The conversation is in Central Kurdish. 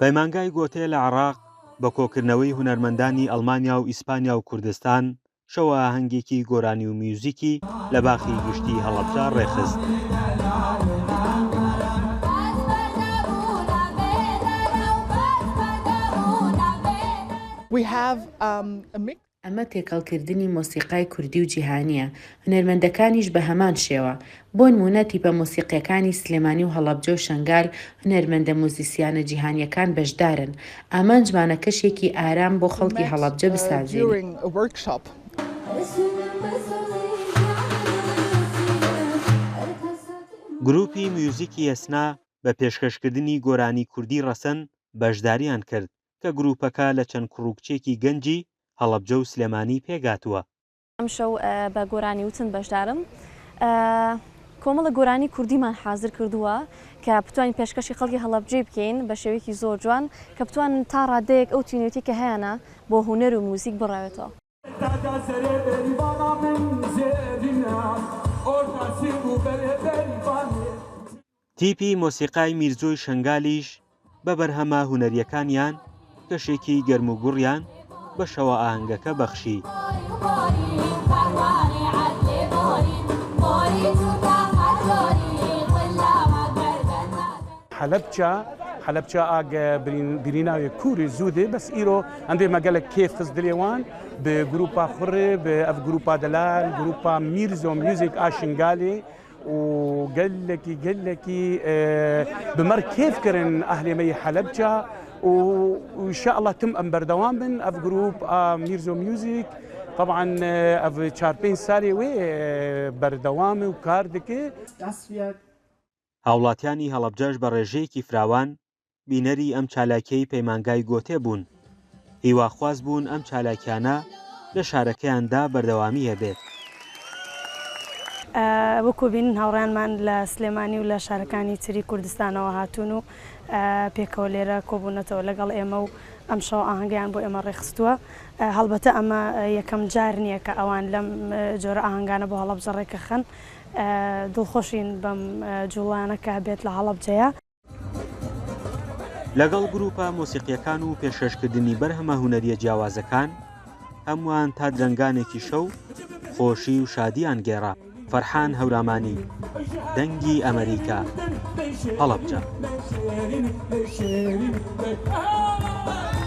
پەیمانگای گۆتێ لە عێراق بە کۆکردنەوەی هونەرمەندانی ئەڵمانیا و ئیسپانیا و کوردستان شەوە ئاهەنگێکی گۆرانی و میوزیکی لە باخی گشتی هەڵەبجە ڕێکخست. ئەمە تێکەڵکردنی مۆسیقای کوردی و جیهانییە، هونەرمەندەکانیش بە هەمان شێوە. بۆنموونە تیپە مۆسیقییەکانی سلێمانی و هەڵەبجە و شەنگال، هونەرمەندە موزیسیانە جیهانییەکان بەشدارن. ئامانجمانە کەشێکی ئارام بۆ خەڵکی هەڵەبجە بسازین. گرووپی میوزیکی ئێسنا بە پێشکەشکردنی گۆرانی کوردی ڕەسەن بەشدارییان کرد، کە گرووپەکە لە چەند کوڕ و کچێکی گەنجی هەڵەبجە و سلێمانی پێکهاتووە. ئەمشەو بە گۆرانی وتن بەشدارم. کۆمەڵە گۆرانی کوردیمان حازر کردووە کە بتوانین پێشکەشی خەڵکی هەڵەبجەی بکەین بە شێوەیەکی زۆر جوان کە بتوانن تا ڕادەیەک ئەو تینوێتی کە هەیانە بۆ هونەر و موزیک بڕەوێتەوە. تیپی مۆسیقای میرزۆی شەنگالیش بە بەرهەمە هونەرییەکانیان کەشێکی گەرموگوڕیان بە شەوە ئاهەنگەکە بەخشی. حەلەبچە حەلەبچە ئاگ بریناوێ کوری زوودێ بەس ئیرۆ ئەندێ مەگەلە کێف خست دلێوان بە گروپا خوڕێ بە ئەف گروپا دەلال گروپا میرزۆ میوزیک ئاشنگالێ و گەلەکی گەلەکی بمەر کێف کرن ئەهلێ مەی حەلەبچە و ان شاء الله تم ئەم بەردەوام بن ئەف گروپ میرزۆ میوزیک طبعا ئەف چار پێنج سالێ وێ بەردەوام و کار دکێ. هاوڵاتیانی هەڵەبجەش بە ڕێژەیەکی فراوان بینەری ئەم چالاکیەی پەیمانگای گۆتێ بوون، هیواخواز بوون ئەم چالاکیانە لە شارەکەیاندا بەردەوامی هەبێت. وەکو بینن هاوڕێیانمان لە سلێمانی و لە شارەکانی تری کوردستانەوە هاتوون و پێکەوە لێرە کۆبوونەتەوە لەگەڵ ئێمە و ئەمشەو ئاهەنگیان بۆ ئێمە ڕێکخستووە. هەڵبەتە ئەمە یەکەم جار نییە کە ئەوان لەم جۆرە ئاهەنگانە بۆ هەڵەبجە ڕێکەخەن. دڵخۆشین بەم جوڵانە کە هەبێت لە هەڵەبجەیە. لەگەڵ گروپە مۆسیقیەکان و پێشکەشکردنی بەرهەمە هونەریە جیاوازەکان، هەمووان تا درەنگانێکی شەو خۆشی و شادیان گێڕا. فەرحان هەورامانی، دەنگی ئەمەریکا، هەڵەبجە.